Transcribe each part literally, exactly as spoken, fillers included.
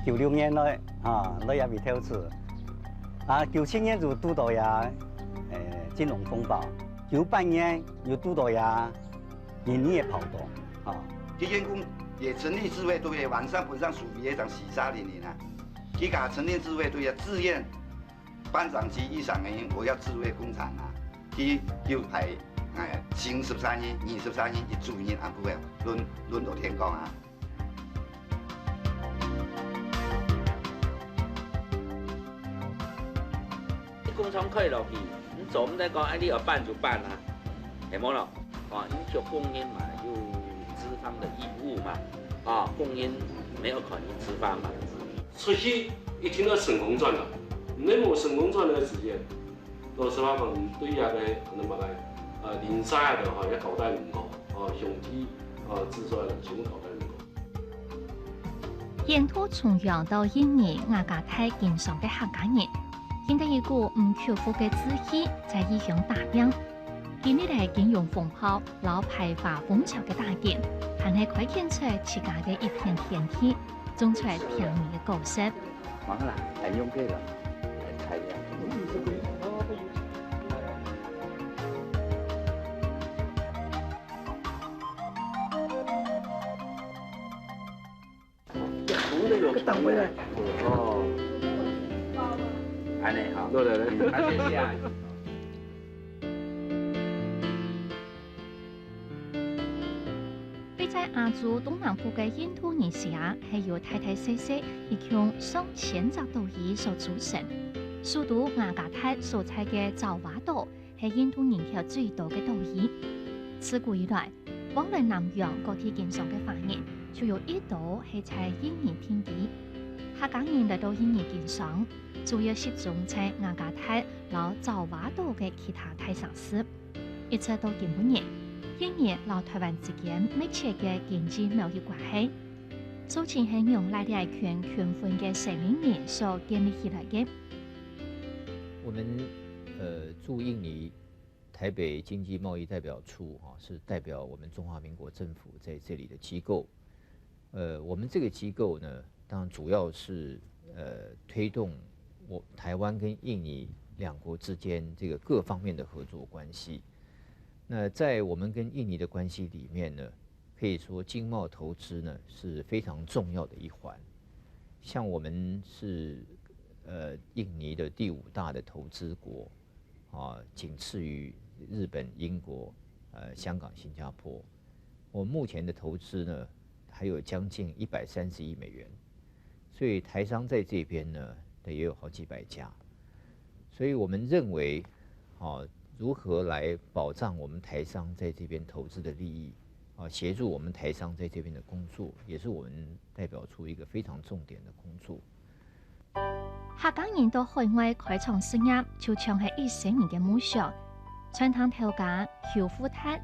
九六年來，啊，來這位投資。啊，九七年就堵到這，呃，金融風暴。九八年又堵到這印尼个暴動，啊。佢員工也成立自衛隊，晚上本上屬於一場喜殺的人啊。佢个成立自衛隊啊，自願半長期以上个人，我要自衛工廠啊。佢又派，哎，前十三日、二十三日一組人，啊，不會輪，輪到天光啊。 工廠開落去，你做毋得講，哎，你愛搬就搬啊，係無咯？哦，因為做工人嘛，有資方的義務嘛，啊，工人沒有可能資方嘛。出去一定要成功轉來，你無成功轉來个時間，老實話講，你對這个，恁樣講來，呃，鄰舍个吼，也交代毋好，哦，兄弟，哦，姊妹个全部交代毋好。 印度重洋到印尼雅加達經商个客家人，憑著一股毋屈服个志氣，在異鄉打拚。經歷了金融風暴摎排華風潮个打擊，還係開墾出自家个一片天地，種出甜美个果實。 个單位呢？哦，恁樣哈。來來來。嗯，好，謝謝啊。 位在亞洲東南部个印度尼西亞，係由大大細細一共上千隻島嶼所組成。首都雅加達所在个爪哇島，係印度人口最多个島嶼。自古以來，往來南洋各地經商个華人，就有一島係在印尼定居。客家人來到印尼經商，主要集中在雅加達摎爪哇島个其他大城市。 一直到今晡日，印尼摎台灣之間密切个經濟貿易關係，究竟係仰賴這一群勤奮个生理人所建立起來个？我們呃駐印尼台北經濟貿易代表處哈，是代表我們中華民國政府在這裡的機構。呃，我們這個機構呢，當然主要是呃推動我台灣跟印尼兩國之間這個各方面的合作關係。那在我們跟印尼的關係裡面呢，可以說經貿投資呢是非常重要的一環。像我們是呃印尼的第五大的投資國，啊，僅次於日本、英國、呃香港、新加坡。 我目前的投資呢，還有將近一百三十億美元，所以台商在這邊呢，也有好幾百家。所以我們認為，哦，如何來保障我們台商在這邊投資的利益，啊，協助我們台商在這邊的工作，也是我們代表處一個非常重點的工作。 客家人到海外開創事業，就像係一生人个夢想。餐廳頭家邱富達，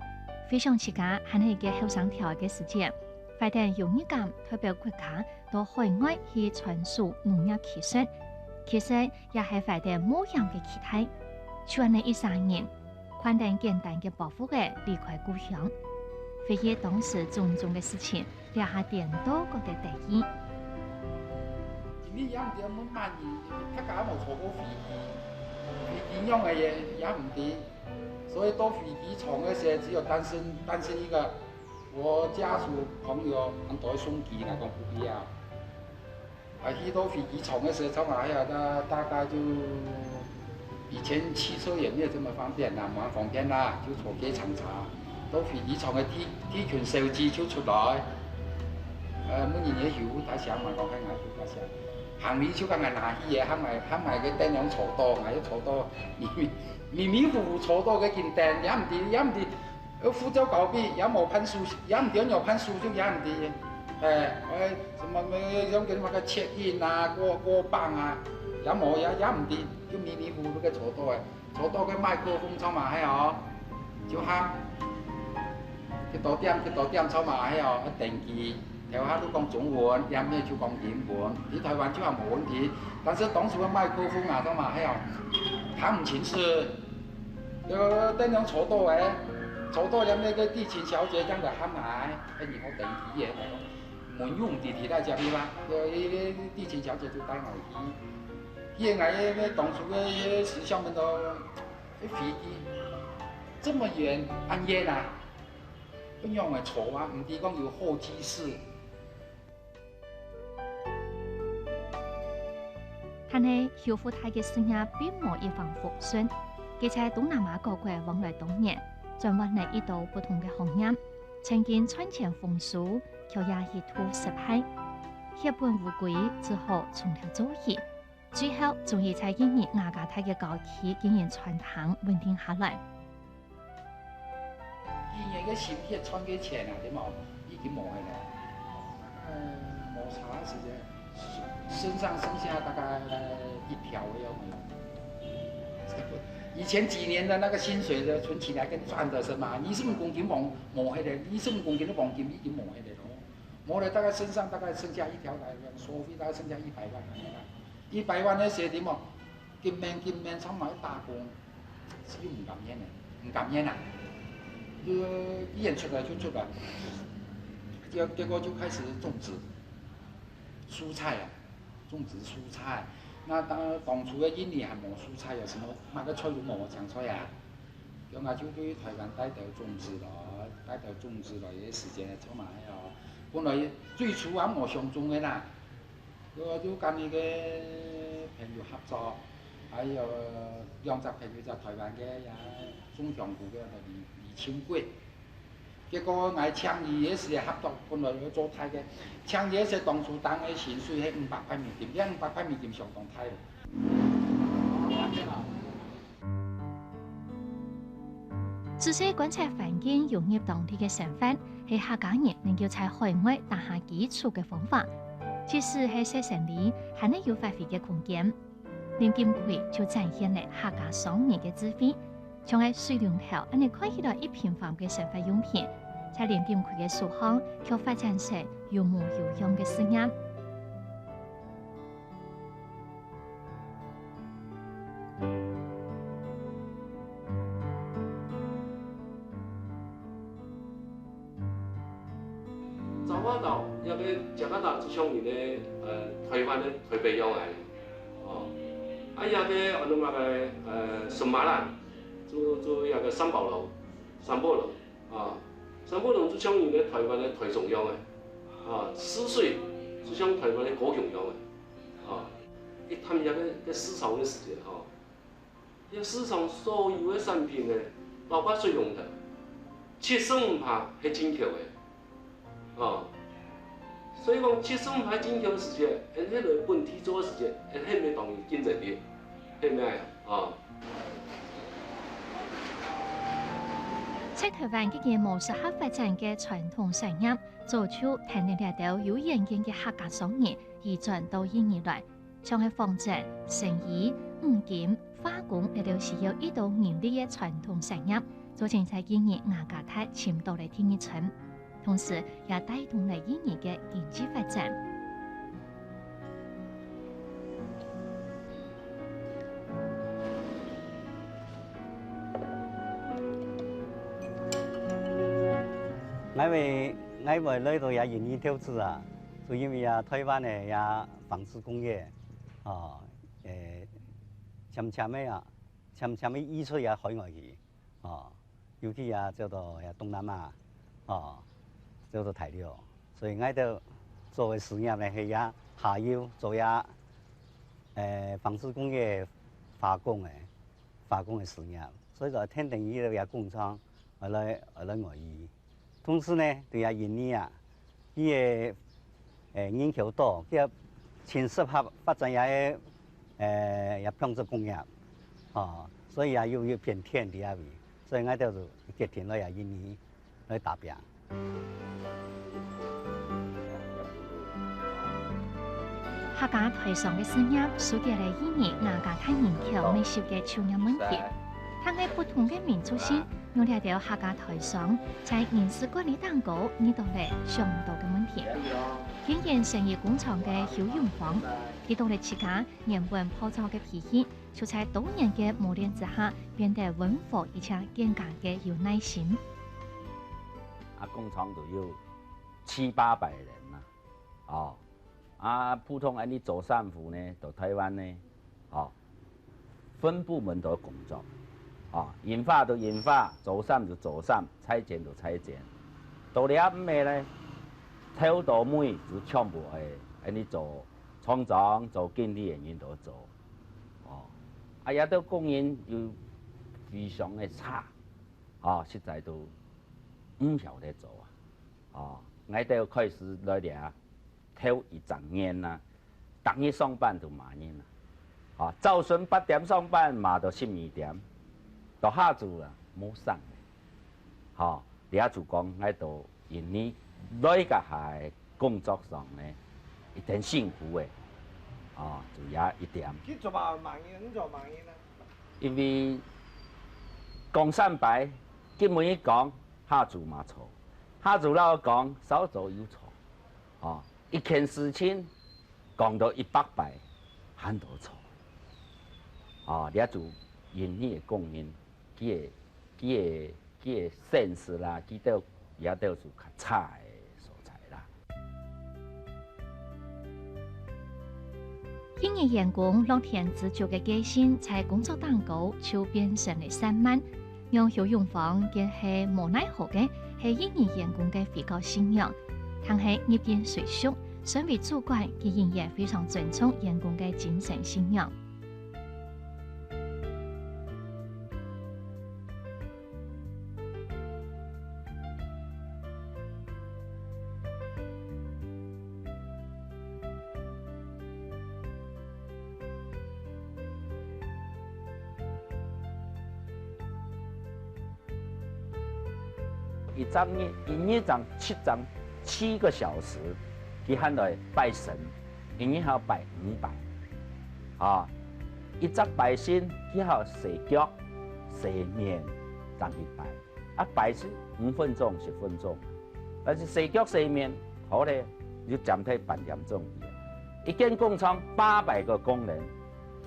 回想自家還係一個後生條个時節，懷等榮譽感代表國家到海外去傳授農業技術，其實也係懷等冒險个期待。就恁樣一儕人，擐等簡單个包袱仔離開故鄉，回憶當時種種个事情， 這下顛倒覺得得意。今日也毋知問麼人，因為大家無坐過飛機，飛機仰仔也也毋知，所以到飛機場个時，只有單身單身一個。我家屬朋友恁多送機，𠊎講不必要。 啊，去到飛機場个時候，啊，哎呀，大大概就以前汽車也沒有這麼方便啦，蠻方便啦，就坐計程車。到飛機場个地地勤小姐就出來，呃，問人个油打響嘛，講喊𠊎油打響，行李就講𠊎拿去个，喊𠊎喊𠊎个等樣坐到，𠊎又坐到，迷迷迷迷糊糊坐到个緊等，也毋知也毋知 呃，護照交畀，也無辦手續，也毋知仰般手續，也毋知。哎，哎，什麼，像該麼个check in啊，過過磅啊，也無，也也毋知，就迷迷糊糊个坐到个，坐到个麥克風坐嘛係哦，就喊，幾多點幾多點坐嘛係哦，愛登機。 頭下都講中文，也毋係就講英文，在台灣就還無問題。但是當時个麥克風啊，當嘛係哦，聽毋清楚。就等樣坐到誒，坐到了那個地勤小姐這樣的喊來，哎，你好登機耶，我講，嗯，用弟弟來講，對吧？呃，一个地勤小姐就帶我去，去𠊎个當初个一个時校門到，哎，飛機這麼遠，恁遠啊，仰會坐啊？毋知講有候機室。但係邱福泰个事業並無一帆風順，佢在東南亞各國往來多年，轉換了一到不同个行業，曾經賺錢豐收， 卻也一度失敗，血本無歸，只好從頭做起。最後，終於在印尼雅加達个郊區經營餐廳穩定下來。今年个心血賺个錢啊，對無？已經無个了。呃，無差个時間，身上剩下大概一條个樣子。以前幾年的那個薪水的存起來跟賺的是嘛，二十五公斤黃，無个了，二十五公斤的黃金已經無个了咯。 無了，大概身上大概剩下一條來，所費大概剩下一百萬个啦。一百萬个時節哦，緊愐緊愐，上網去打工，係毋甘願个，毋甘願啊！就既然出來就出來，結，結果就開始種植蔬菜啊，種植蔬菜。那當，當初个印尼還無蔬菜啊，什麼，麼个菜都無，青菜啊。 𠊎就對臺灣帶兜種子來，帶兜種子來个時間，做麼个哦？本來最初也無想種个啦，𠊎就跟一個朋友合作，還有兩隻朋友在臺灣个，也種香菇个，李，李清貴。結果𠊎請佢个時合作，本來愛做大个，請佢个時當初當个薪水係五百塊美金，這五百塊美金相當大了。 仔細觀察環境，融入當地个生活，係客家人能夠在海外打下基礎个方法。即使係細生理，還係有發揮个空間。林錦輝就展現了客家商人个智慧，像係水龍頭恁呢看起來一平凡个生活用品，在林錦輝个手項，卻發展成有模有樣个事業。 做法摎這個Jakarta就像人个，呃，臺灣个臺北樣仔，哦。啊，這個安到麼个，呃，Semarang，就，就這個三寶龍，三寶龍。 啊，三寶龍就像人个臺灣个臺中樣仔，啊，泗水就像臺灣个高雄樣仔，啊，一探這個，个市場个時節吼，這市場所有个產品呢，包括水龍頭，七十五趴係進口个，啊， 所以講，七十五趴進口个時節，𠊎兜來本地做个時節，𠊎兜係無當有競爭力，係無啊？哦。在臺灣已經無適合發展个傳統產業，早就跈等這兜有遠見个客家商人移轉到印尼來，像係紡織、成衣、五金、化工這兜需要一到人力个傳統產業，早前在印尼雅加達尋到了第二春。 同時也帶動了印尼个經濟發展。𠊎會，𠊎會來到這印尼投資啊，就因為啊，臺灣个這紡織工業，哦，誒，漸漸个啊，漸漸个移出這海外去。 哦，尤其也走到這東南亞，哦，走到大陸。所以𠊎兜做个事業呢，係這下游做這，誒，紡織工業化工个，化工个事業。所以說，天天去到這工廠，愛來，愛來外移。同時呢，對這印尼啊， 佢个，誒，人口多，佢个盡適合發展這个，誒，這紡織工業，吼，所以也有一片天在這位，所以𠊎兜就決定來這印尼來打拚。客家台商个事業，紓解了印尼雅加達人口密集个就業問題。但係不同个民族性，讓這兜客家台商 在人事管理當中遇到了上多个問題。經營成衣工廠个邱永芳，提到了自家原本泡澡个脾氣，就在多年个磨練之下，變得溫和而且更加个有耐心。啊，工廠都有七八百人呐，哦，啊，普通恁呢做衫褲呢，到臺灣呢，哦，分部門都有工作，哦，印花就印花，做衫就做衫，裁剪就裁剪。到這毋係呢，頭到尾就全部係恁呢做廠長、做經理个人都做，哦，啊，這兜工人又非常个差，哦，實在都毋曉得做啊。 哦，𠊎兜開始來這，頭一隻年啊，逐日上班都罵人啊。哦，朝晨八點上班，罵到十二點，到下晝啊，無聲了。哦，這就講𠊎兜印尼來該下个工作上呢，一定辛苦个。哦，就這一點。去做麼个罵人，你做罵人啊？因為講三擺，今晡日講，下晝嘛錯，下晝摎講，朝早又錯。 哦，一件事情講到一百擺，還都錯。哦，這就印尼个工人，佢个，佢个，佢个sense啦，佢兜，這兜就較差个所在啦。印尼員工樂天知足个個性，在工作當中就變成了散漫， 讓邱永芳更係無奈何个，係印尼員工个回教信仰。但係入境隨俗，身為主管，佢仍然非常尊重員工个精神信仰。 一隻日，一日正七，正七個小時，佢還來拜神，一日還要拜五擺。啊，一隻拜神，佢還要洗腳、洗面，正去拜。 啊，拜神五分鐘、十分鐘，但是洗腳洗面，好咧，就佔忒半點鐘去啊。一間工廠八百個工人，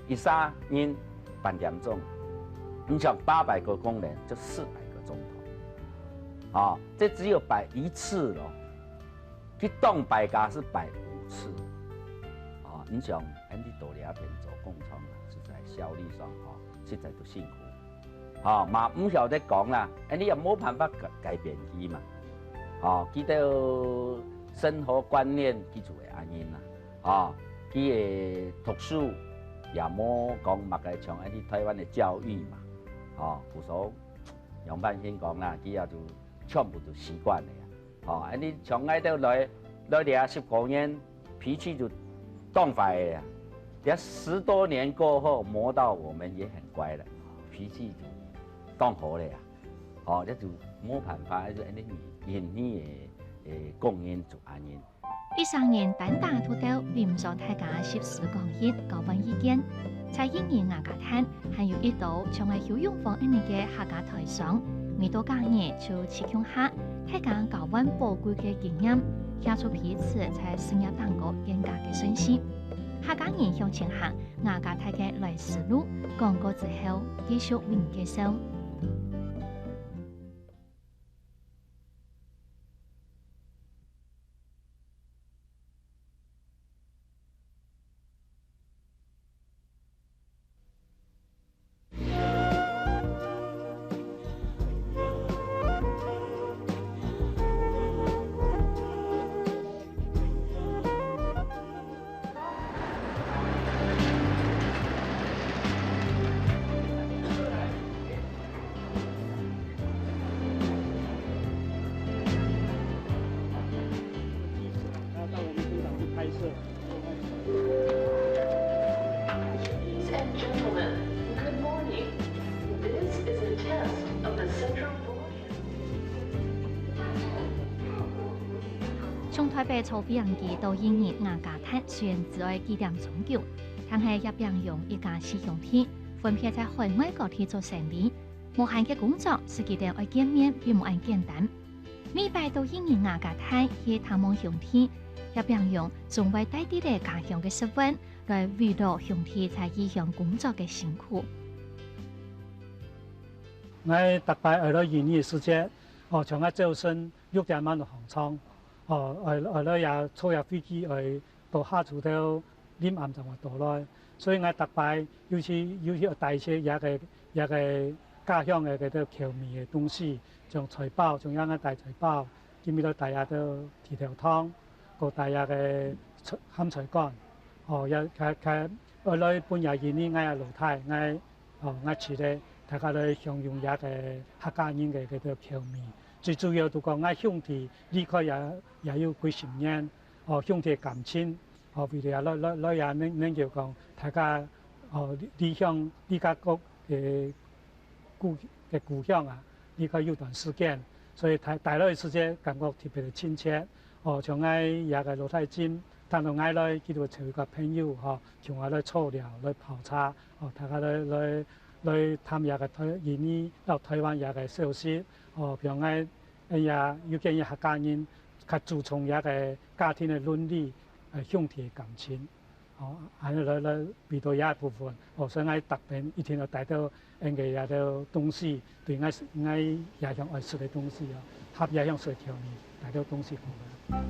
一儕人半點鐘，你想八百個工人就四百個鐘頭。啊，這只有拜一次咯，去當拜假是拜五次。啊，你想，恁呢到這片做工廠啊，實在效率上，啊，實在都辛苦。 吼，嘛毋曉得講啦，恁呢也無辦法改，改變佢嘛。吼，佢兜生活觀念佢就會恁呢啦。吼，佢个讀書也無講麼个像恁呢臺灣个教育嘛。吼，故所楊半仙講啦，佢也就全部都習慣了呀。 吼，恁呢像𠊎兜來，來這十過年，脾氣就當壞个啊。這十多年過後，磨到我們也很乖了，脾氣就當好了呀。吼，這就無辦法，就恁呢，印尼个，誒，工人就恁呢。一儕人單打獨鬥，比毋上大家集思廣益，交換意見。在印尼雅加達， 還有一兜像係邱永芳恁呢个客家台商，每到假日就聚共下，大家交換寶貴个經驗，協助彼此在事業當中更加个順心。客家人向前行，雅加達个來時路，廣告之後繼續為你介紹。他到我们工厂去拍摄。 Ladies and gentlemen, good morning. This is a test of the Central Broadcasting. 從臺北坐飛行機到印尼雅加達雖然只愛幾點鐘久，但係葉炳榮一家四兄弟分別在海外各地做生理，無閒个工作使佢等愛見面並無恁簡單。 每擺到印尼雅加達去探望兄弟，葉炳榮總會帶兜仔家鄉个食物來慰勞兄弟在異鄉工作个辛苦。𠊎逐擺愛來印尼个時節，哦，像𠊎朝晨六點半就䟘床，哦，愛，愛來也坐這飛機，愛到下晝頭臨暗正會到來。所以𠊎逐擺，尤其，尤其愛帶一些這个，這个家鄉个該兜口味个東西，像菜包，像這𠊎帶菜包，今日來帶這兜豬頭湯，過帶這个菜，鹹菜乾，哦，也，佢，佢愛來分這印尼𠊎个老弟，𠊎 哦，𠊎試咧，大家來享用這个客家人个該兜口味。最主要就講𠊎兄弟離開也，也有幾十年，哦，兄弟个感情，哦，為了來，來，來也能，能夠講大家，哦，離，離鄉，離家國个故，个故鄉啊，離開有段時間，所以帶，帶來个時節感覺特別个親切。哦，像𠊎這个老弟仔，聽到𠊎來，佢就會找一个朋友，吼，像𠊎來坐尞，來泡茶， 哦，大家來，來，來談這个台，印尼到台灣這个消息，哦，比如講，哎呀，有見一客家人較注重這个家庭个倫理，呃，兄弟个感情，哦，恁樣來，來為到這个部分，哦，所以𠊎逐遍一定愛帶到𠊎个這兜東西，對𠊎，𠊎也想愛食个東西哦，合也想食个口味，帶到東西過來。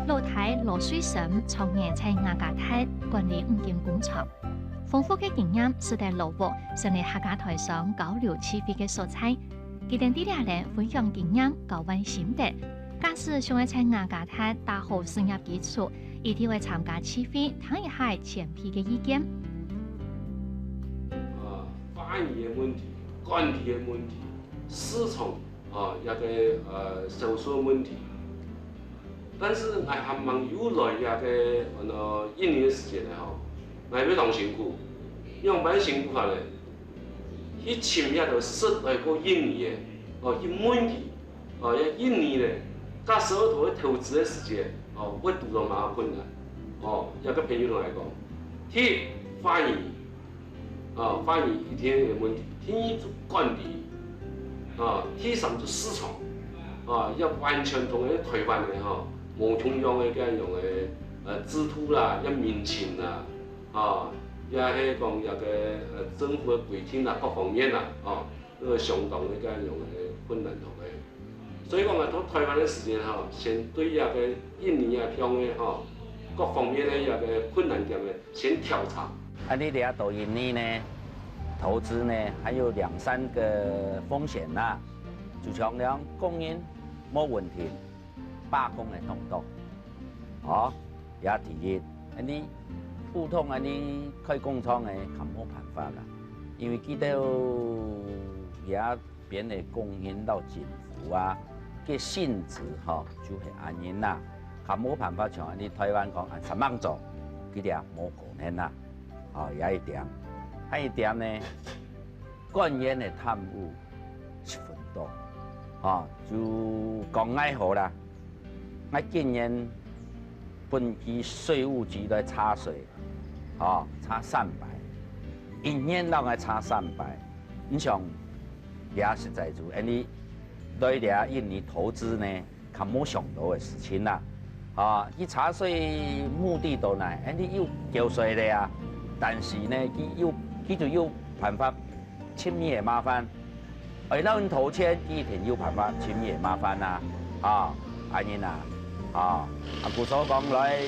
老弟羅瑞生長年在雅加達管理五金工廠，豐富个經驗使得羅屋成了客家台商交流聚會个所在。佢等在這裡分享經驗，交換心得。假使想愛在雅加達打好事業基礎，一定愛參加聚會，聽一下前輩个意見。啊，翻譯个問題，管理个問題， 市場，啊，這个，呃，銷售問題。但是𠊎還吂有來這个，呃，印尼个時節呢，吼，𠊎會當辛苦。仰般辛苦法呢？去尋這兜識來過印尼个，哦，去問佢，哦，這印尼呢，假使愛同佢投資个時節，哦，會堵到麼个困難？哦，這个朋友同𠊎講，第一，翻譯， 啊，翻譯一定个問題。第二就管理，啊，第三就市場，啊，也完全同个台灣个吼，無共樣个這樣个，呃，制度啦，也民情啦，啊，也係講這个，呃，政府个規定啦，各方面啦，啊，這个相當个這樣个困難同个 所以講啊，到台灣个時間吼，先對這个印尼啊向个吼，各方面个這个困難點呢，先調查。恁呢這到印尼呢，投資呢，還有兩三个風險啦，就像講工人無穩定，罷工个當多。哦，這第一，恁呢普通恁呢開工廠个較無辦法啦，因為佢兜也 變个工人摎政府啊，个性質吼，就係恁樣啦。較無辦法像恁呢台灣講，恁煞猛做，佢兜無可能啦。吼，這一點。還有一點呢，官員个貪污十分多。吼，就講𠊎好啦，𠊎今年分佢稅務局來查稅，吼，查三擺，一年摎𠊎查三擺。 你想，這實在就恁呢來這印尼投資呢，較無想到个事情啦。啊，去查稅目的到哪，恁呢又繳稅了啊。但是呢，佢有，佢就有辦法尋你个麻煩。愛摎你討錢，佢一定有辦法尋你个麻煩啊。啊，恁呢啊，啊，啊，故所講來，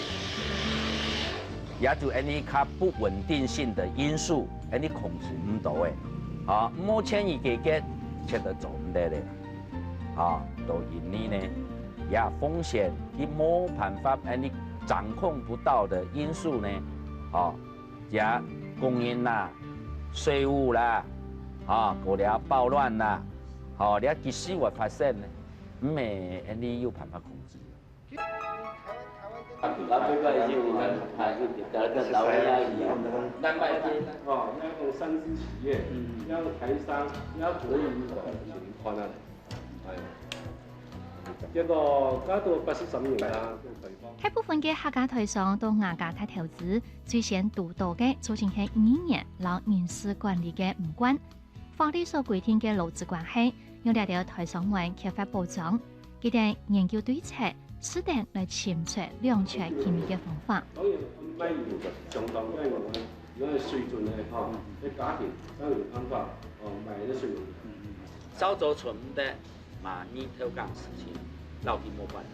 也就恁呢較不穩定性个因素，恁呢控制毋到个。吼，無錢去解決，絕對做毋得个。吼，到印尼呢，這風險，佢無辦法恁呢掌控不到个因素呢，吼，這工人啦、稅務啦，吼，過了暴亂啦，吼，這幾時會發生呢，毋係恁呢有辦法控制个。 哦，那个三資企业，嗯。那个台商，那国营的情况啊，哎，结果搞到八十三年啦，就解放。大部分个客家台商到雅加達投資，最先堵到个就係語言摎人事管理个難關。 法律所規定个勞資關係，讓這兜台商們缺乏保障。佢等研究對策，試等來尋出兩全其美个方法。當然，安排有个相當要有个，个水準呢，吼，个家庭，才有辦法，哦，買个水準。潮州村个嘛，你偷工事情，老弟莫管。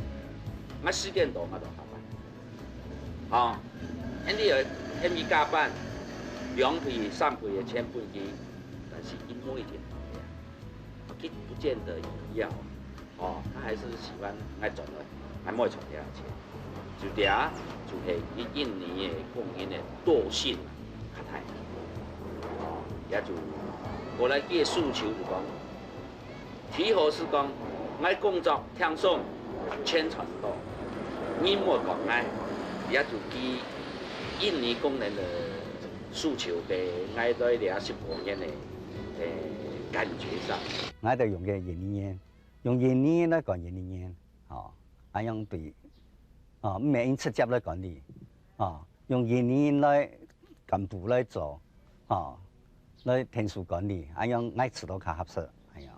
我時間多，我都下班。哦，恁樣有，恁樣加班，兩倍、三倍个錢分佢，但是佢無一定。佢不見得要。 哦，佢還係喜歡愛賺个，還毋會賺這錢。就這，就係佢印尼个工人个惰性較大。哦，也就過來佢个訴求就講，第一好係講，𠊎工作輕鬆，錢賺多，人莫講𠊎，也就佢印尼工人个訴求，个𠊎在這十五年个，个感覺上。𠊎就用个印尼元。 用印尼人來管印尼人，吼，恁樣對，哦，毋係用直接來管理，哦，用印尼人來幹部來做，吼，來天數管理，恁樣𠊎試著較合適，恁樣。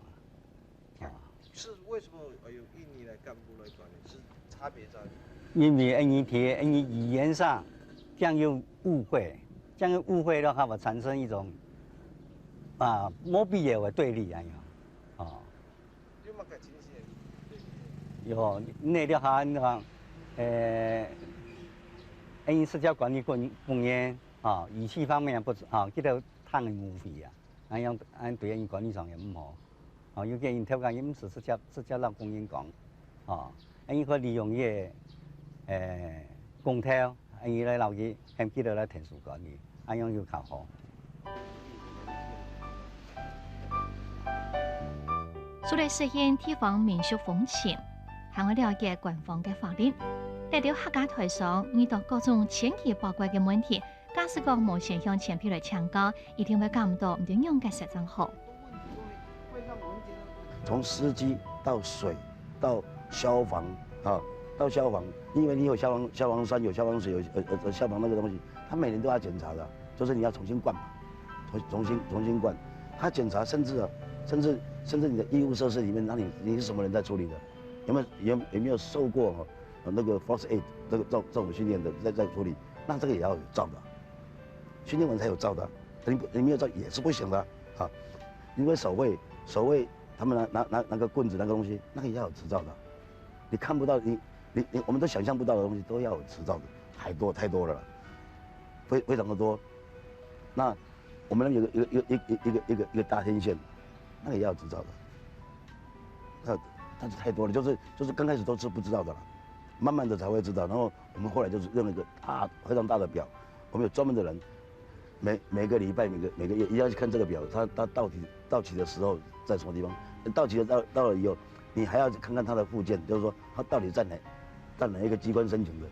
哦。是為什麼有印尼來幹部來管理？是差別在於？因為印尼語，印尼語言上，這樣有誤會，這樣有誤會的話，會產生一種，啊，無必要的對立，恁樣，哦。 有麼个情形？有，你了解，你講，呃，因為社交管理工，工人，吼，語氣方面不，吼，佢兜聽毋明啊，恁樣，恁對因管理上也毋好，吼，有个人頭家也毋係直接，直接摎工人講，吼，因為佢利用个，呃，工頭，因為來摎佢，喊佢兜來天數管理，恁樣又較好。 除了適應地方民俗風情，還愛了解官方个法律。這兜客家台商遇到各種千奇百怪个問題，假使講無先向前輩來請教，一定會搞毋到毋知仰結煞正好。從司機到水到消防啊，到消防，因為你有消防消防栓，有消防水，有呃呃消防那個東西，他每年都要檢查的，就是你要重新灌嘛。 重重新重新灌。他檢查，甚至啊，甚至甚至你的医务设施裡面，那你你是什麼人在處理的？有沒有有有沒有受過哈、呃那個 first aid 這個這種這種訓練的在在處理？那這個也要有照的。訓練完才有照的，你不你沒有照也是不行的啊。因為守衛守衛他們拿拿拿拿個棍子那個東西，那個也要有執照的。你看不到你你你我們都想象不到的東西都要有執照的，太多太多了啦，非非常的多。那 我們有一個一個一個一個一個一個一個大天線，那個也要執照的。那那就太多了，就是就是剛開始都是不知道的啦，慢慢的才會知道。然後我們後來就是用一個大非常大的表，我們有專門的人，每每個禮拜每個每個月一定要去看這個表，它它到底到期的時候在什麼地方，到期了到到了以後，你還要看看它的附件，就是說它到底在哪在哪一個機關申請的。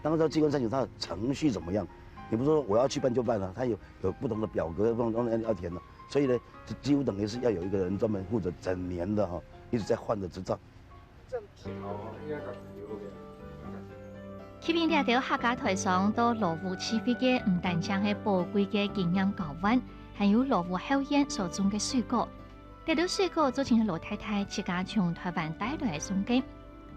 當然，這機關申請它的程序怎麼樣，你不是說我要去辦就辦啊，它有有不同的表格，不同要要填的，所以呢，這幾乎等於是要有一個人專門負責整年的哈，一直在換的執照。吸引這兜客家台商到羅湖聚會个，毋單淨係寶貴个經驗交換，還有羅湖後院所種个水果。這兜水果做成係羅太太自家從台灣帶來送个。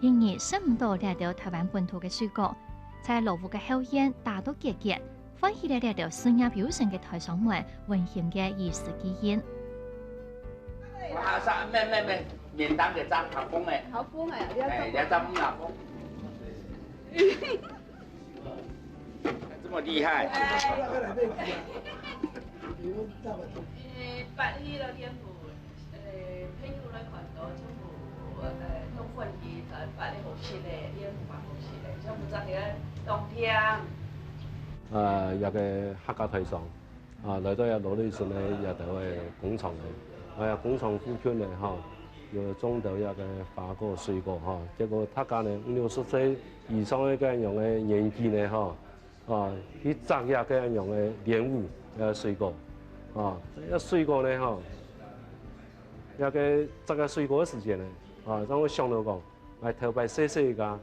因為食毋到這兜台灣本土个水果，在羅湖个後院打到結結，喚起了這兜事業有成个台商們溫馨个兒時記憶。啊，啥？咩咩咩，免打个張學峰个。學峰个，你要哎，你要張學峰。這麼厲害。因為八一个年度 呃，朋友來看到全部，呃，用粉筆才畫得好食个，你也無辦法好食个，全部做起來當甜。啊，這个客家台商，啊，來到這羅雷村个這兜个工廠个，啊，工廠附近个吼，有種到這个花果水果吼，結果大家呢，五六十歲以上个恁樣个年紀呢吼， 啊，去摘這个恁樣个蓮霧，呃，水果，啊，這水果呢吼，這个摘个水果个時間呢，啊，讓𠊎想到講，𠊎頭擺細細个，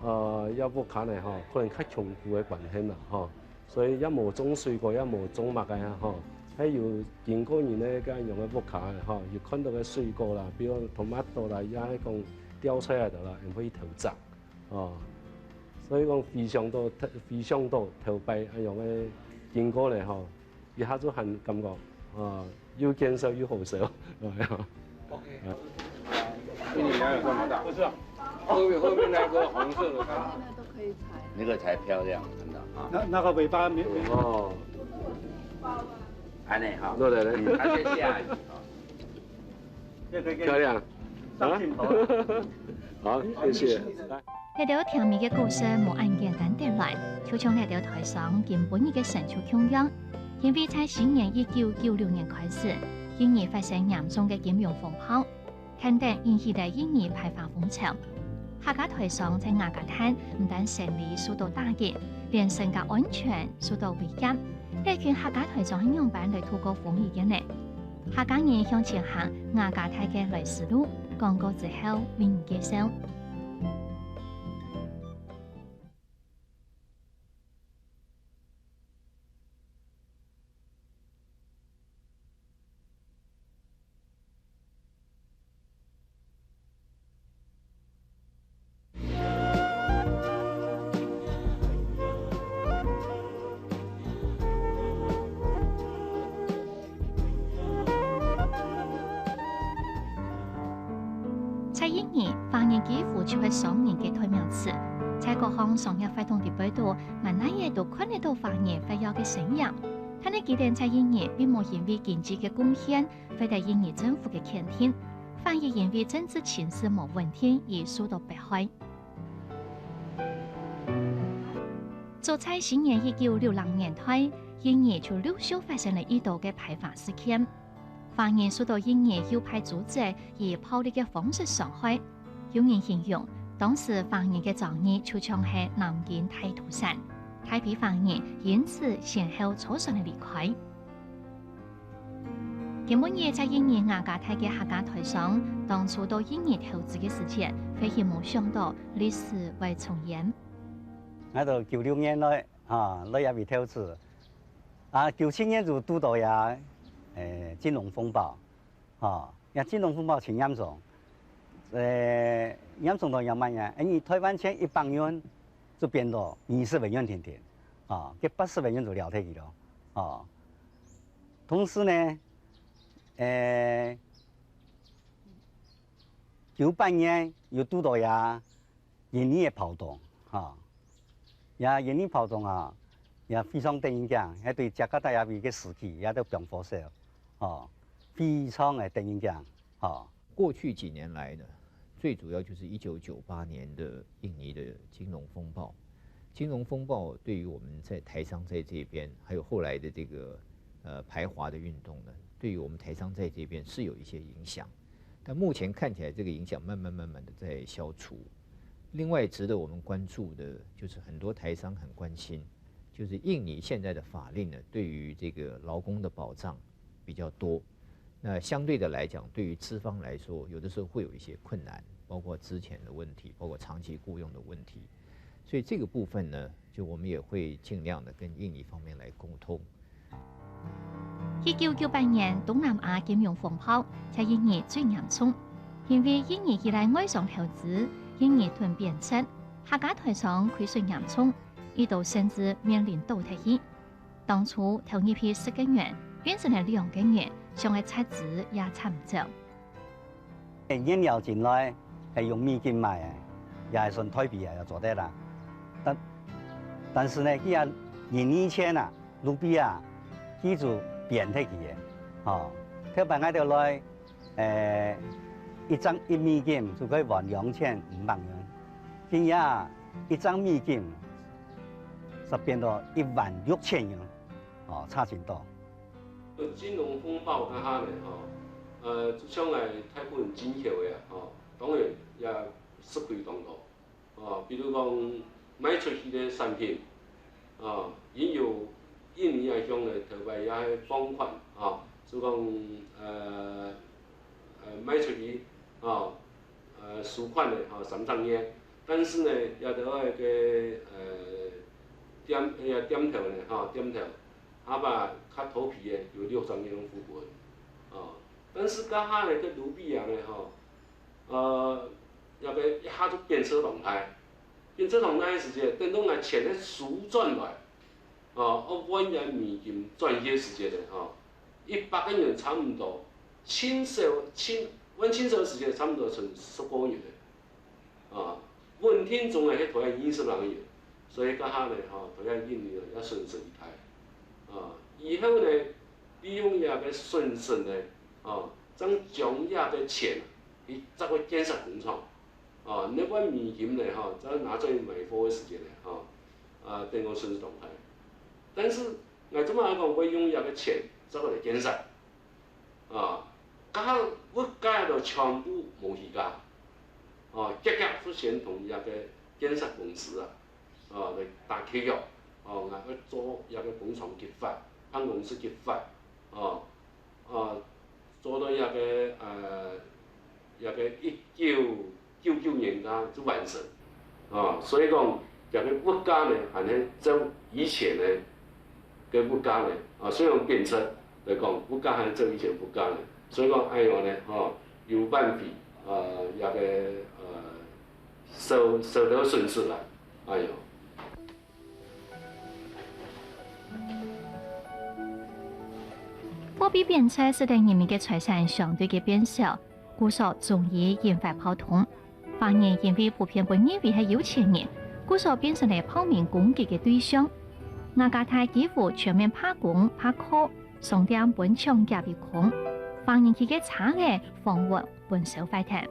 呃，這屋下呢吼，可能較窮苦个關係啦吼，所以也無種水果，也無種麼个啊吼，還有經過人个恁樣个屋下呢吼，有看到个水果啦，比如tomato啦，也係講吊菜啊啦，𠊎會去偷摘。 哦，所以講回想到，回想到頭擺恁樣个經過了吼，一下就還感覺，啊，又見笑又好笑。OK。比你兩眼这么大。不是啊，后面后面那个红色的它。那个都可以裁。那个才漂亮，真的啊。那那个尾巴没没哦，安呢哈，对对对，它先下雨啊。漂亮，啊，好，谢谢。来。 這兜甜美个故事無恁簡單得來，就像這兜台商今晡日个成就共樣，因為在西元一九九六年開始，印尼發生嚴重个金融風暴，天頂引起了印尼排華風潮。客家台商在雅加達毋單生理受到打擊，連身家安全受到威脅。這群客家台商係仰般來度過風雨个呢？ 客家人向前行，雅加達个來時路，廣告之後為你介紹。在印尼，華人幾乎就係商人个代名詞。在各項商業活動裡背肚，滿哪仔都看得到華人活躍个身影。但係佢等在印尼並無因為經濟个貢獻， 獲得印尼政府个肯定，反而因為政治情勢無穩定而受到迫害。早在西元一九六零年代，印尼就陸續發生了一多个排華事件。華人受到印尼右派組織以暴力个方式傷害，有人形容，當時華人个遭遇就像係南京大屠殺，大批華人因此先後坐船仔離開。 今晡日在印尼雅加達个客家台商，當初到印尼投資个時節，或許無想到歷史會重演。𠊎兜九六年來，哈，來這位投資，啊，九七年就堵到這，誒，金融風暴，哈，這金融風暴真嚴重，誒，嚴重到仰般呢？誒，你台灣錢一百元就變到二十萬元定定，哈，該八十萬元就了忒去了，哈。 同時呢，誒，九八年又堵到這印尼个暴動，哈，這印尼暴動啊，也非常得人驚，該對雅加達這位个市區也都放火燒，吼，非常个得人驚，吼。过去几年来呢，最主要就是一九九八年的印尼的金融风暴。金融风暴对于我们在台商在这边，还有后来的这个呃排华的运动呢，对于我们台商在这边是有一些影响。但目前看起来，这个影响慢慢慢慢的在消除。另外，值得我们关注的就是很多台商很关心，就是印尼现在的法令呢，对于这个劳工的保障比较多。那相对的来讲，对于资方来说，有的时候会有一些困难，包括资遣的问题，包括长期雇佣的问题。所以这个部分呢，就我们也会尽量的跟印尼方面来沟通。一九九八年東南亞金融風暴在印尼最嚴重，因為印尼依賴外商投資，印尼盾貶值，客家台商虧損嚴重，一度甚至面臨倒忒去。當初投入去十個銀，變成了兩個銀，想愛撤資也撤毋走。 原料進來係用美金買个，也係算台幣啊，也做得啦。但但是呢，佢啊，印尼錢啊，盧比啊，佢就貶忒去个，吼。頭擺𠊎兜來，誒，一張一美金就可以換兩千五百元，今日啊，一張美金就變到一萬六千元，哦，差真多。 金融風暴該下呢，吼，呃，就像來大部分進口个啊，吼，當然也食虧當多，哦，比如講賣出去个產品，哦，因有印尼啊向个頭擺也係放款，哦，就講呃呃賣出去，哦，呃收款个，吼，三隻月，但是呢，也都愛个呃店也店頭呢，吼，店頭。 啊嘛較頭皮个有六十年个副本，哦，但是該下个个盧比亞呢吼，呃，那个一下就變色當大，變色當大个時節，等到𠊎錢个收轉來，哦，愛換這美金轉去个時節呢，吼，一百個銀差毋多，盡少，盡，換盡少个時節差毋多成十個銀了。啊，穩定中个係大約二十零個銀，所以這下呢，吼，大約一年也損失一大。啊，以後呢，利用這個損失呢，吼，正將這個錢去做個建設工廠。 哦，你換美金呢，吼，再拿出來買貨个時節呢，吼，啊，等於損失當大。但是，𠊎做麼个講會用這個錢做來建設？啊，該下物價都全部無起價，哦，遽遽出錢同這個建設公司啊，哦，來打契約，哦，𠊎愛做這個工廠激發，辦公室激發，哦， 啊，做到這個，呃，這個一九九九年間就完成。啊，所以講，這個物價呢，還係照以前个，个物價呢，啊，雖然貶值來講，物價還係照以前物價呢。所以講，哎喲呢，吼，有半筆，呃，這個，呃，收，收到損失啦，哎喲。 貨幣貶值使得人民个財產相對个變少，故所終於引發暴動。華人因為普遍會認為係有錢人，故所變成了暴民攻擊个對象。雅加達幾乎全面罷工罷課，商店分搶劫一空，華人區个車仔、房屋分燒壞忒。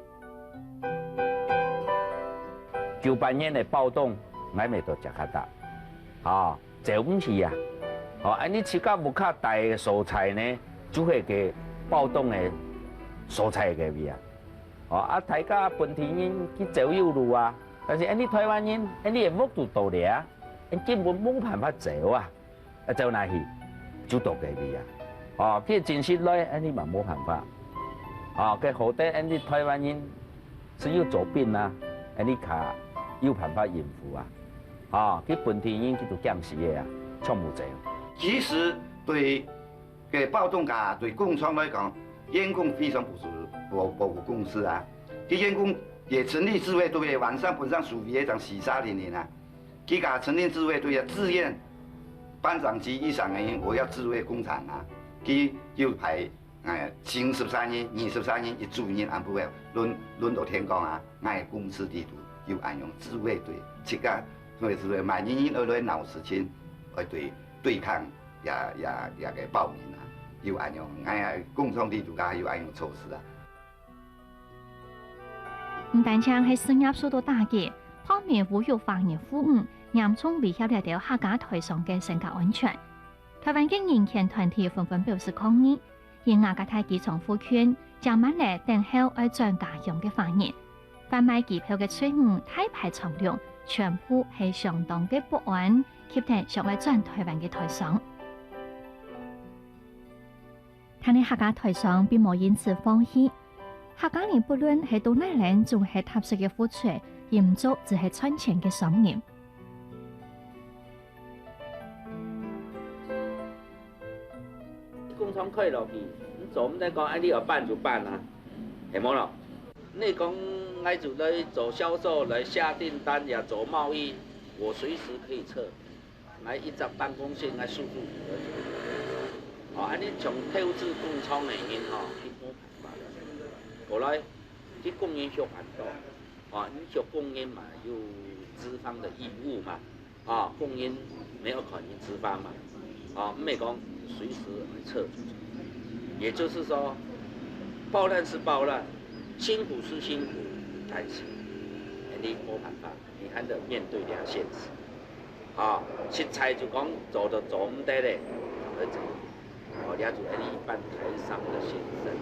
九八年个暴動，𠊎乜在雅加達，吼，走毋去啊。吼，恁呢自家屋下戴个所在呢，就係該暴動个所在該位啊。吼，啊，大家本地人去走有路啊，但是恁呢台灣人，恁呢个屋都倒了啊，恁根本無辦法走啊。 啊，走哪去？就到該位啊。哦，佢真實來，恁呢嘛無辦法。哦，該好得恁呢台灣人只有做兵啊，恁呢較有辦法應付啊。哦，佢本地人佢都驚死个啊，全部走。其實對該暴動啊，對工廠來講，員工非常不足，無，無公司啊。佢員工也成立自衛隊，晚上本上守衛一張西沙零零啊。 佢个成立自衛隊啊，自願班長級以上个人，𠊎愛自衛工廠啊。佢有派，哎，前十三人、二十三人、一組人，暗晡个輪，輪到天光啊。𠊎个公司裡肚有恁樣自衛隊，自家，所以自衛，萬一人愛來鬧事情，愛對，對抗這，這，這個暴民啊，有恁樣，𠊎个工廠裡肚也有恁樣措施啊。 毋單淨係事業受到打擊，暴民侮辱華人婦女，嚴重威脅這兜客家台商个身家安全。台灣个人權團體紛紛表示抗議，以雅加達機場附近，擠滿了等候愛轉家鄉个華人。販賣機票个隊伍大排長龍，全部係相當个不安，吸等想愛轉台灣个台商。但係客家台商並無因此放棄， 客家人不論係到哪位，總係踏實个付出，也毋做只係賺錢个商人。工廠開落去，你做毋得講，哎，你愛辦就辦啊，係無咯？你講𠊎就來做銷售，來下訂單，也做貿易，我隨時可以撤。 𠊎一隻辦公室，𠊎速度。哦，恁呢像投資工廠个人吼，佢無辦法。過來，佢工人畜恁多，哦，你畜工人嘛，有資方个義務嘛，哦，工人無愛看你資方嘛，哦，毋係講隨時會撤出去。也就是說，暴亂是暴亂，辛苦是辛苦，但是你無辦法。 你還得面對這現實。啊，實在就講做都做毋得咧，正會走。哦，這就係一般台商个心聲。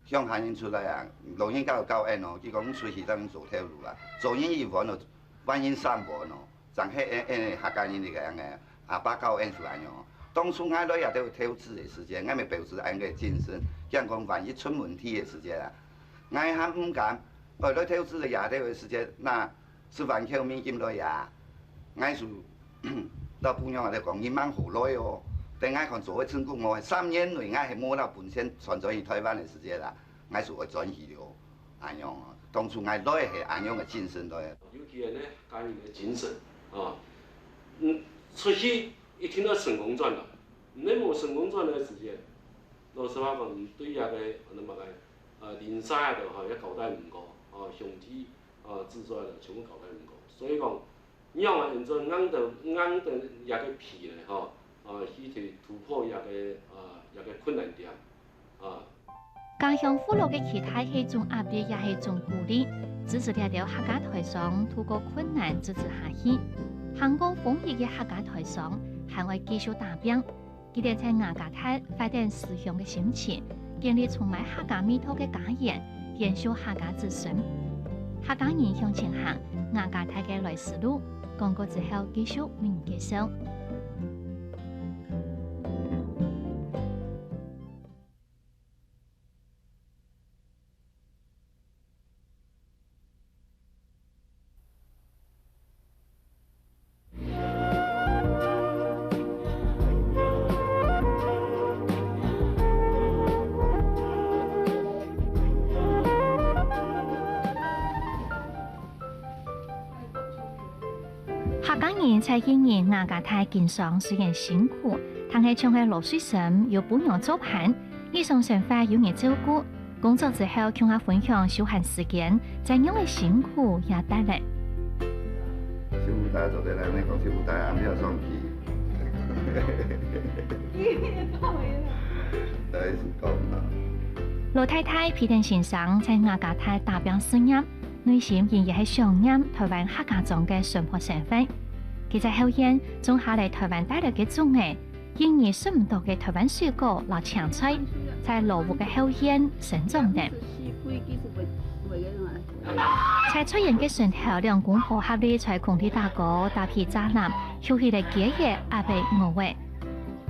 鄉下人出來啊，老人家有教𠊎哦，佢講出去正做頭路啊，做人一碗哦，還人三碗哦，正係𠊎，𠊎客家人這個樣个，阿爸教𠊎就恁樣哦。當初𠊎來這兜投資个時節，𠊎乜抱持恁个精神，驚講萬一出問題个時節啊，𠊎還毋敢，哦，來投資个這兜个時節，那 十萬箍美金來啊！𠊎就摎餔娘仔講，你吂好來哦，等𠊎看做會成功無？三年內𠊎係無摎本錢傳轉去台灣个時節啦，𠊎就愛轉去了。恁樣哦，當初𠊎來係恁樣个精神來。尤其係呢，家人个精神啊，嗯，出去一定愛成功轉來。毋係無成功轉來个時節，老實話講，你對這个，恁樣个，呃，鄰舍个吼，也交代毋過，哦，兄弟，哦，姊妹个全部交代毋過。所以講，仰般樣做硬著，硬著這个皮呢，吼，呃，去突破這个，呃，這个困難點，啊。 家鄉父老个期待係一種壓力，也係一種鼓勵，支持這兜客家台商渡過困難，直直下去。行過風雨个客家台商，還愛繼續打拚。佢兜在雅加達懷等思鄉个心情，建立充滿客家味道个家園，延續客家子孫。客家人向前行，雅加達个來時路，廣告之後繼續為你介紹。 客家人在印尼雅加達經商雖然辛苦，但係像係羅水生有餔娘做伴，日常生活有人照顧，工作之後共下分享休閒時間，怎樣个辛苦也值得。師傅大家做得來，你講師傅大家還沒有上去。來，是講啊。羅太太陪等先生在雅加達打拚事業， 內心仍然係想念台灣客家庄个淳樸生活。佢在後院種下了台灣帶來个種仔，印尼食毋到个台灣水果摎青菜，在老屋个後院生長等。在菜園个脣頭，兩公婆合力在空地打鼓、搭皮紮籃，畜起了雞仔、鴨仔、鵝仔。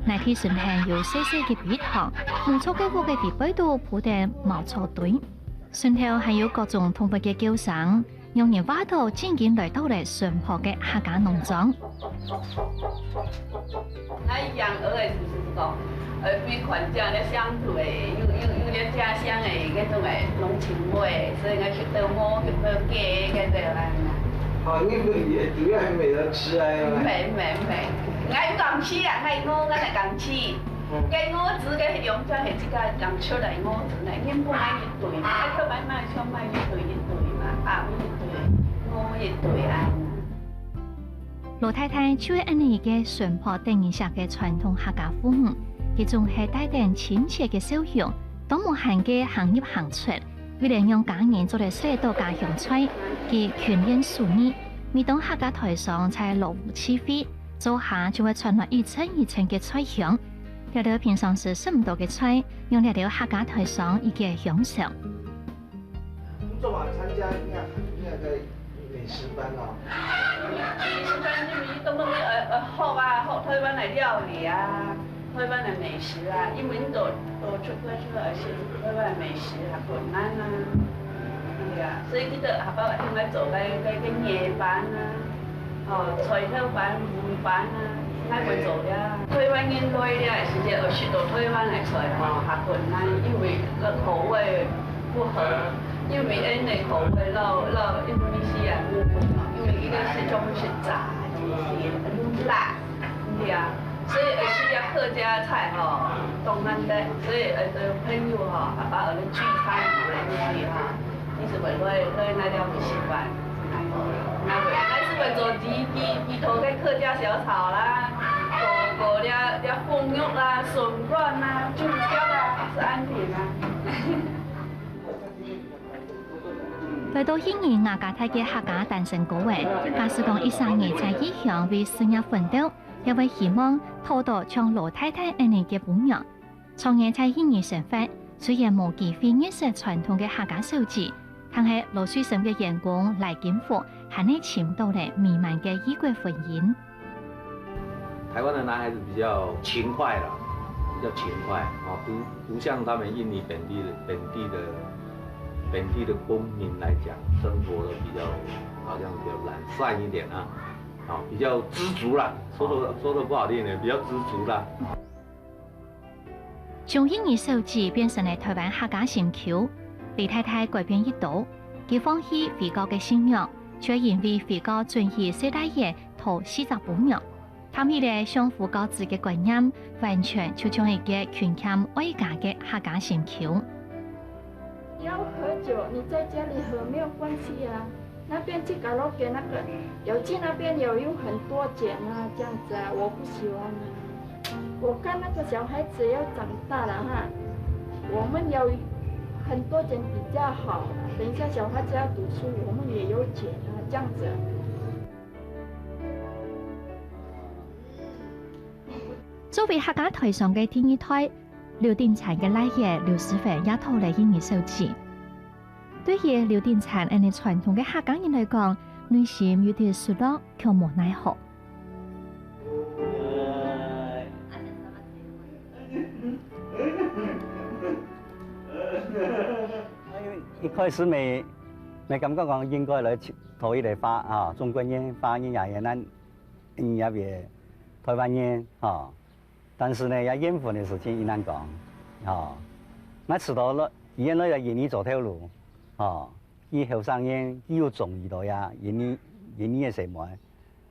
泥地脣頭有細細个陂塘，木造个屋仔底背肚鋪等茅草堆。 脣頭還有各種動物个叫聲，讓人話到正經來到了淳樸个客家農莊。𠊎養鵝仔係毋係講，呃，比看這个鄉土个，有，有，有點家鄉个該種个濃情味，所以𠊎翕到鵝，翕到雞，該種啊。哦，你們也主要還沒得吃啊？沒，沒，沒，𠊎毋敢食啊，𠊎鵝，𠊎毋敢食。 該鵝子个兩隻係自家養出來鵝子呢，原本買一對，啊，後擺買就買一對一對嘛，啊，一對，鵝一對啊。羅太太就係恁呢一個淳樸得人惜个傳統客家婦女，佢總係帶等親切个笑容，當無閒个行入行出， 為了讓家人做得食著家鄉菜，佢勤練手藝，每當客家台商在老屋聚會，灶下就會傳來一陣一陣个菜香。這兜平常時食毋著个菜，讓這兜客家台商一個享受。你做麼參加那，那個美食班啊？美食班就係專門，呃，呃，學啊，學台灣个料理啊。 台灣个美食啊，因為你都，都出國出來食台灣个美食較困難啊。對啊，所以佢兜下擺應該做該，該，該夜班啊，哦，菜頭班、午班啊，𠊎會做呀。台灣人來這時節，愛食著台灣个菜吼，較困難，因為該口味不合，因為𠊎等个口味摎，摎印度尼西亞無共樣，因為佢个係全部係炸个，係辣。 對啊，所以愛食這客家菜吼，當難得，所以愛同朋友吼，下擺愛來聚餐，來一起吼，一直會來，來來了會習慣。𠊎會，𠊎係會做地，地，地頭个客家小炒啦，做，做這，這封肉啦、筍乾啦、豬腳啦，係恁樣啊。 來到印尼雅加達个客家單身哥仔，假使講一儕人在異鄉為事業奮鬥，也會希望討著像羅太太恁呢个餔娘。長年在印尼生活，雖然無機會認識傳統个客家小姐，但係羅水生个員工賴金福還係尋著了美滿个異國婚姻。 台灣的男孩子比較勤快啦，比較勤快啊，不，不像他們印尼本地的，本地的，本地的公民來講，生活的比較，好像比較懶散一點啊，啊，比較知足啦，說的，說的不好聽一點，比較知足啦。 從印尼小姐變成了台灣客家心臼，李太太改變已多。佢放棄回教个信仰，卻因為回教准許細倈仔討四隻餔娘。談起來相夫教子个觀念，完全就像一個勤儉愛家个客家心臼。你要喝酒，你在家裡喝沒有關係啊。那邊去卡拉OK那個，有去那邊有用很多錢啊，這樣子啊，我不喜歡啊。我看那個小孩子要長大了哈，我們有很多錢比較好，等一下小孩子要讀書，我們也有錢啊，這樣子啊。 作為客家台商个第二代，劉鼎燦个倈仔劉詩芬也討了印尼手指。對於劉鼎燦恁呢傳統个客家人來講，內心有點失落，卻無奈何。一開始乜，乜感覺講應該來討一個華，啊，中國人、華人也係恁 印尼个台灣人，吼。但是呢，這緣分个事情已難講，吼。𠊎知道了，佢原來在印尼做頭路，吼。佢後生人，佢又中意到這印尼，印尼个細妹。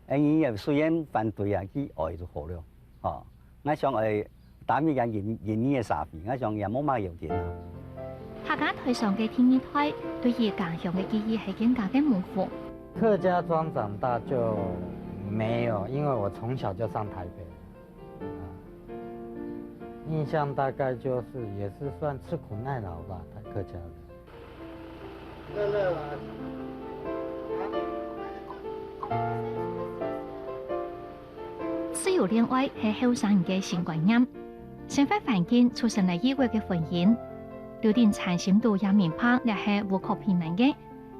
哎，佢也雖然反對啊，佢愛就好了，吼。𠊎想愛 打入這印，印尼个社會，𠊎想也無麼个要緊啊。客家台商个第二代，對於家鄉个記憶係更加个模糊。客家庄長大就沒有，因為我從小就上台北了。啊，印象大概就是也是算吃苦耐勞吧，客家人。 自由戀愛係後生人个新觀念。生活環境造成了異國个婚姻。劉鼎燦心肚也明白這係無可避免个，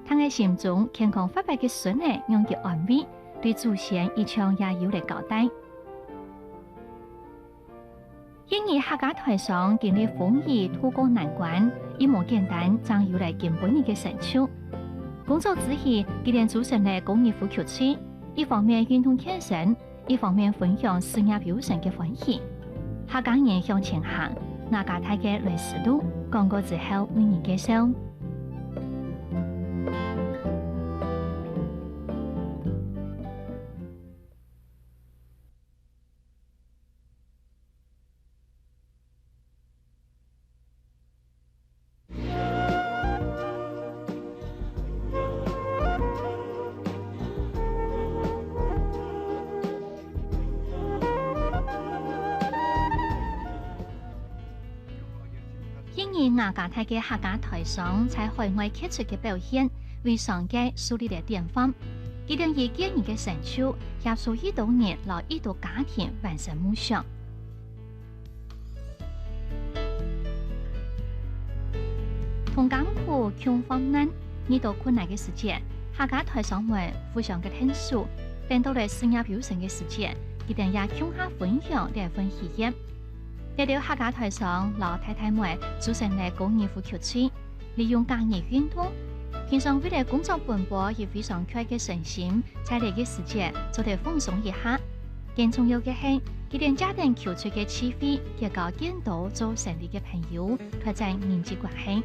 但係心中健康發達个孫仔讓佢安慰，對祖先一樣也有了交代。 印尼客家台商經歷風雨，渡過難關，一無簡單，正有了今晡日个成就。工作之餘，佢等組成了高爾夫球隊，一方面運動健身，一方面分享事業有成个歡喜。客家人向前行，雅加達个來時路，廣告之後為你介紹。 印尼雅加達个客家台商在海外傑出个表現，為商界樹立了典範。佢等以個人个成就，協助一兜人摎一兜家庭完成夢想。同甘苦共患難，遇到困難个時節，客家台商們互相个𢯭手，等到了事業有成个時節，佢等也共下分享這份喜悅。 這兜客家台商摎太太們組成了高爾夫球隊，利用假日運動，平常為了工作奔波而非常𤸁个身心，在這個時節做得放鬆一下。更重要个係，佢等借等球隊个機會，結交更多做生理个朋友，拓展人際關係。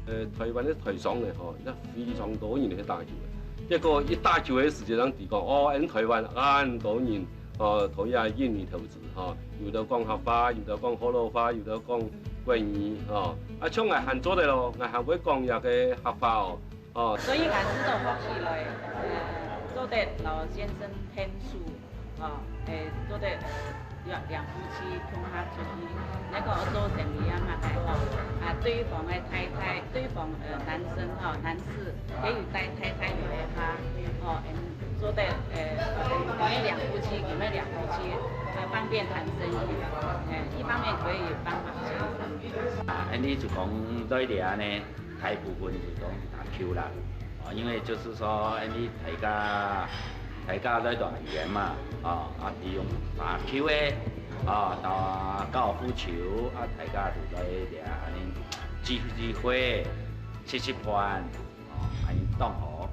呃，台灣个台商呢，吼，也非常多人去打球个。結果一打球个時節，人知講，哦，𫣆台灣恁多人，哦，同這印尼投資，吼，有兜講客話，有兜講學老話，有兜講國語，吼。啊，像𠊎還做得咯，𠊎還會講這個客話哦，哦。所以𠊎試著學起來，呃，做得摎先生𢯭手。 哦，誒，做得，呃，兩，兩夫妻共下出去，該個做生理啊嘛，哦，啊，對方个太太，對方，呃，男生，哦，男士可以帶太太來哈，哦，嗯，做得，呃，你們兩夫妻，你們兩夫妻，啊，方便談生意，誒，一方面可以幫忙先生。啊，恁呢就講對了呢。 大部分就講打球啦，哦，因為就是說，因為大家，大家來到恁遠嘛，哦，啊，利用打球个，哦，打高爾夫球，啊，大家就來這恁呢聚聚會，食食飯，哦，恁呢當好，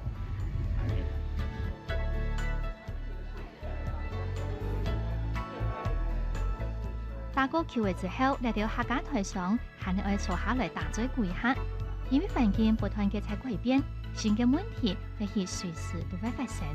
恁呢。 打過球仔之後，這兜客家台商還愛坐下來打嘴鼓一下，因為環境不斷个在改變，新个問題或許隨時都會發生。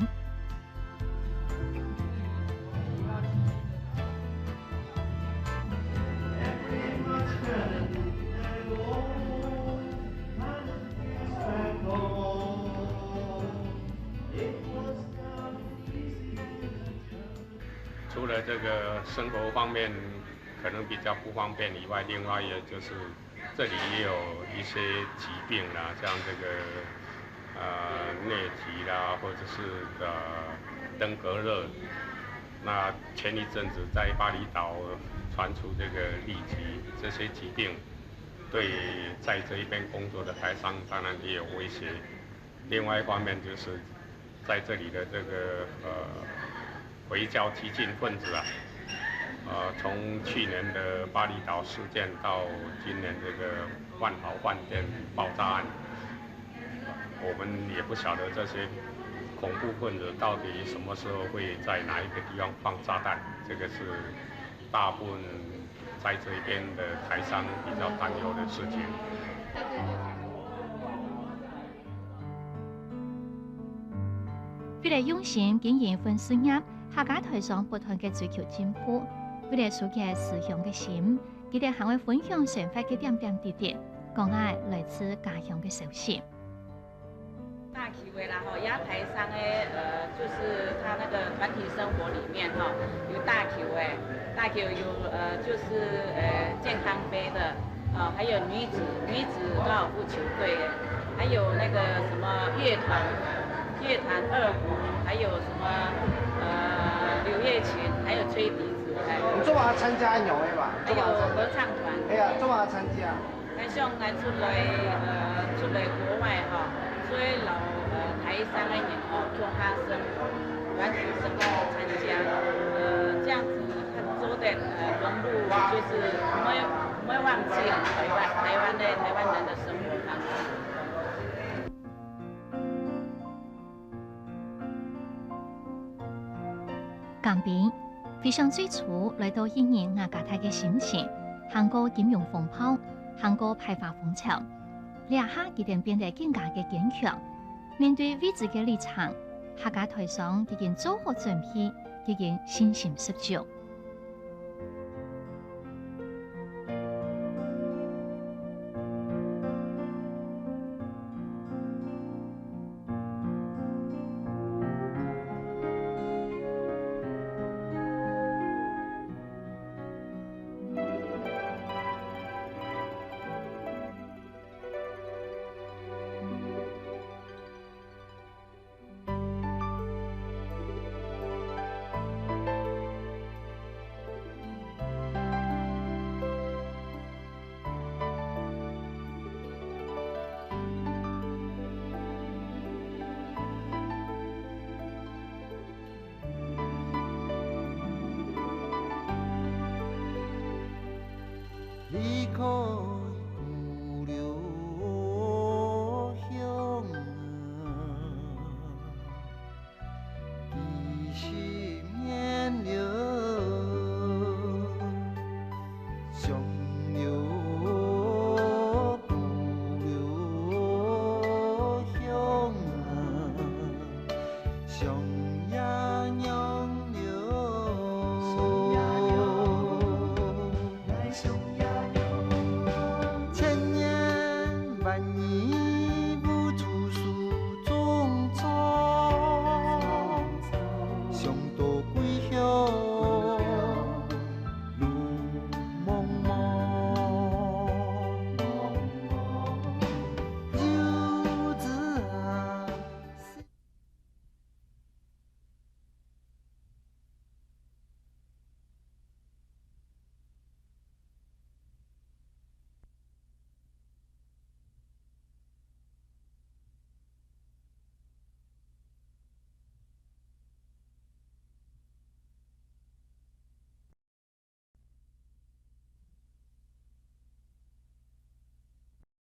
除了这个生活方面可能比较不方便以外，另外也就是这里也有一些疾病啦，像这个，呃，疟疾啦，或者是，呃，登革热。那前一阵子在巴厘岛传出这个痢疾，这些疾病对在这一边工作的台商当然也有威胁。另外一方面就是在这里的这个，呃，回教激进分子啊，呃，从去年的巴厘岛事件到今年这个万豪饭店爆炸案，我们也不晓得这些恐怖分子到底什么时候会在哪一个地方放炸弹，这个是大部分在这边的台商比较担忧的事情。 為了用心經營粉絲業，客家台商不斷个追求進步。為了疏解思鄉个心，佢兜還會分享生活个點點滴滴，講𠊎來自家鄉个消息。打球个啦吼，也台商个，呃，就是他那个团体生活里面哈，有打球个，打球有，呃，就是，呃，健康杯的，啊，还有女子，女子高尔夫球队，还有那个什么乐团，乐团二胡，还有什么，呃，柳叶琴，还有吹笛子，哎。你做嘛参加有个吧？还有合唱团。哎呀，做嘛参加？像𠊎出来，呃，出来国外哈，所以老，呃，台商个人哦，做下生活，团体生活参加，呃，这样子 做得，呃，融入，就是毋會，毋會忘記台灣，台灣个，台灣人个生活方式。江斌，回想最初來到印尼雅加達个心情，行過金融風暴，行過排華風潮，這下佢兜變得更加个堅強。面對未知个旅程，客家台商已經做好準備，已經信心十足。